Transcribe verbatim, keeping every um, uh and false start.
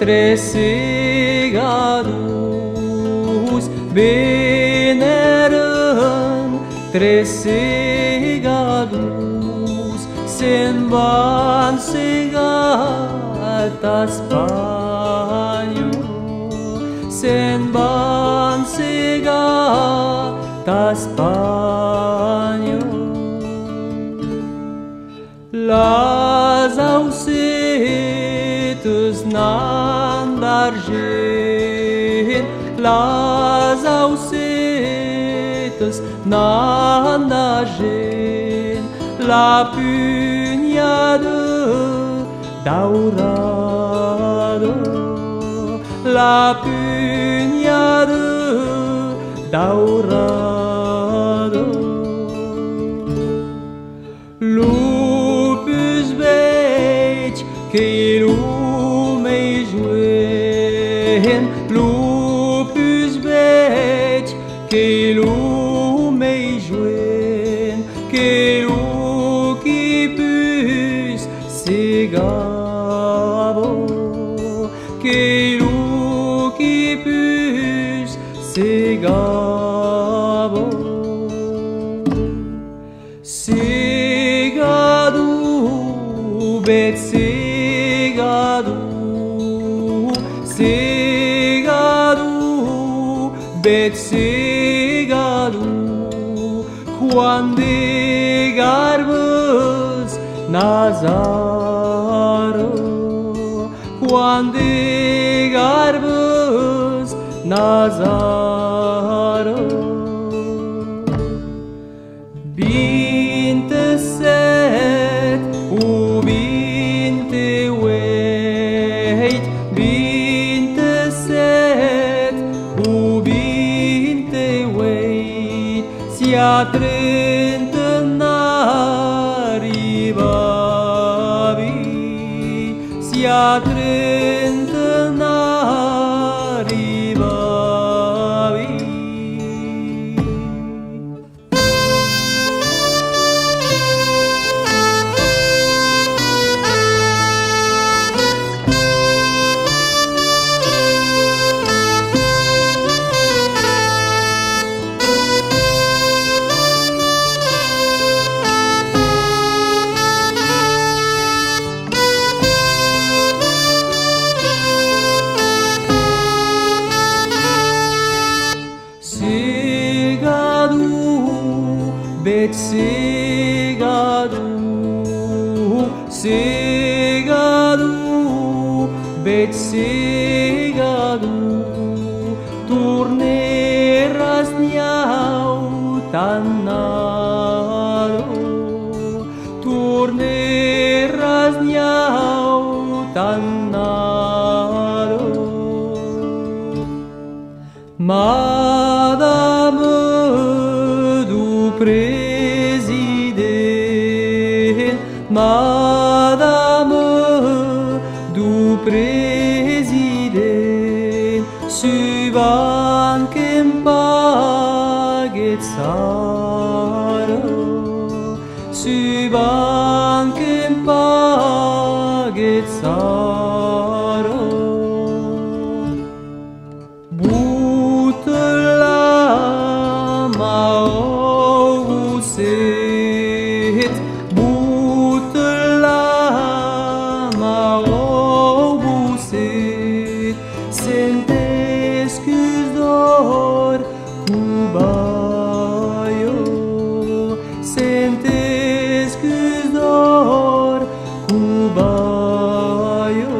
Tres segadors venèren, tres segadors se'n van segar tà Espanha, se'n van segar tà Espanha. Las aucetas n'an d'argent, las aucetas n'an d'argent, la punhada daurada, la punhada daurada. Lo pus bèth qu'ei lo mei joen, lo pus bèth qu'ei lo mei joen, qu'ei lo qui pus segava, qu'ei lo qui pus segava. Segador, bèth segador, segador, bèth segador, quant de garbes n'as ara, quant de garbes n'as ara. Vint-e-sèt o vint-e-ueit, vint-e-sèt o vint-e-ueit, sia trenta n'arribavi, sia trenta n'arribavi. Segador, bèth segador, segador, bèth segador, torneràs n'iau t'annada, torneràs n'iau t'annada. Madama deu president, madama deu president, subam que'm paguetz ara, subam que'm paguetz ara. Botelam au bocet, botelam au bocet, cent escuts d'òr cobalha, cent escuts d'òr cobalha.